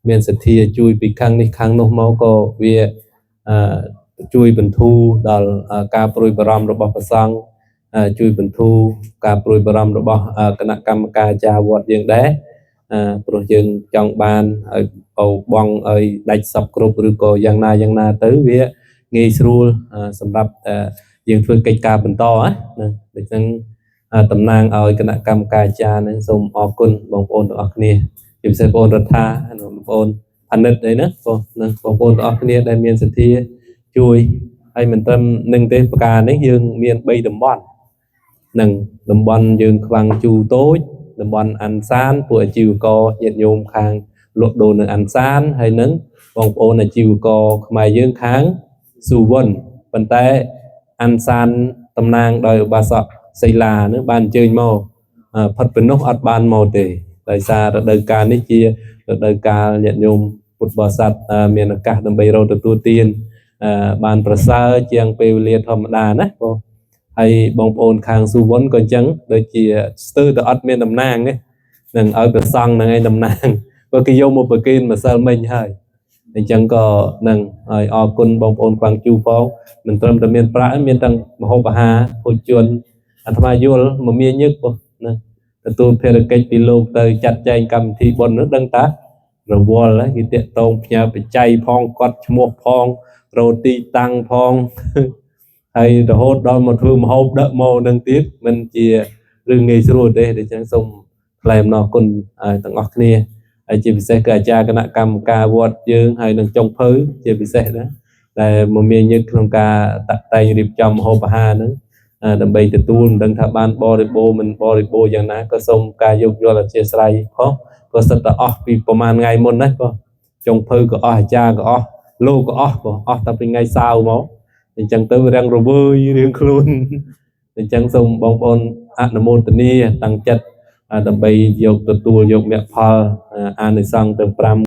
មានសទ្ធាជួយពីខាងនេះខាងនោះមកក៏វាអឺជួយបន្ធូរដល់ការព្រួយបារម្ភរបស់ព្រះសង្ឃជួយបន្ធូរការព្រួយបារម្ភរបស់គណៈកម្មការអាចារ្យវត្តយើងដែរព្រោះយើងចង់បានឲ្យបងឲ្យដាច់សពគ្រប់ឬក៏យ៉ាងណាយ៉ាងណាទៅវាងាយស្រួលសម្រាប់យើងធ្វើកិច្ចការបន្តណាដូច្នេះតំណាងឲ្យគណៈកម្មការអាចារ្យនឹងសូមអរគុណបងប្អូនទាំងអស់គ្នាជាពិសេសបងប្អូនរដ្ឋាបងប្អូនផានិតអីណាបងនឹងបងប្អូនទាំងអស់គ្នាដែលមានសទ្ធាជួយហើយមិនត្រឹមនឹងទេប្រការនេះយើងមាន3តំបន់នឹងតំបន់យើងខ្វាំងជូតូចតំបន់អាន់សានពួកអាជីវករញាតិញោមខាងលក់ដូរនៅអាន់សានហើយនឹងបងប្អូនអាជីវករខ្មែរយើងខាងស៊ូវុនប៉ុន្តែអាន់សានតំណាងដោយឧបាសកសីលានឹងបានអញ្ជើញមកផុតពីនោះអត់បានមកទេដោយសាររដូវកាលនេះជារដូវកាលញាតិញោមពុទ្ធបរិស័ទមានឱកាសដើម្បីរកទទួលទានបានប្រសើរជាងពេលវេលាធម្មតាណាបងហើយបងប្អូនខាងស៊ូវុនក៏អញ្ចឹងដូចជាស្ទើរតែអត់មានតំណាងទេនឹងឲ្យព្រះសង្ឃនឹងឯងតំណាងព្រោះគេយកមកប្រគេនម្សិលមិញហើយអញ្ចឹងក៏នឹងឲ្យអរគុណបងប្អូនខ្វាងជូផងមិនត្រឹមតែមានប្រាក់មានទាំងម្ហូបអាហារភោជនអាត្មាយល់មមាញឹកបងណាទទួលភារកិច្ចពីលោកទៅចាត់ចែងកម្មវិធីបុណ្យនោះដឹងតារវល់គេតាកតងផ្ញើបច្ច័យផងគាត់ឈ្មោះផងរោទីតាំងផងហើយរហូតដល់មកធ្វើម្ហូបដឹកមកនឹងទៀតមិនជារឿងងាយស្រួលទេដូច្នេះសូមថ្លែងអំណរគុណទាំងអស់គ្នាហើយជាពិសេសគឺអាចារ្យគណៈកម្មការវត្តយើងហើយនឹងចុងភៅជាពិសេសណាដែលមមាញឹកក្នុងការតាក់តែងរៀបចំម្ហូបអាហារហ្នឹងដើម្បីទទួលមិនដឹងថាបានបរិបូរមិនបរិបូរយ៉ាងណាក៏សូមការយោគយល់អធិស្ឋានផងក៏សិតតែអស់ពីប្រហែលថ្ងៃមុនណាបងចុងភៅក៏អស់អាចារ្យក៏អស់លោកក៏អស់បងអស់តែពីថ្ងៃសៅរ៍មកអញ្ចឹងទៅរាំងរវើយរៀងខ្លួនអញ្ចឹងសូមបងប្អូនអនុមោទនាតាំងចិត្តដើម្បីយកទទួលយកមគ្គផលអានិសង្សទាំង5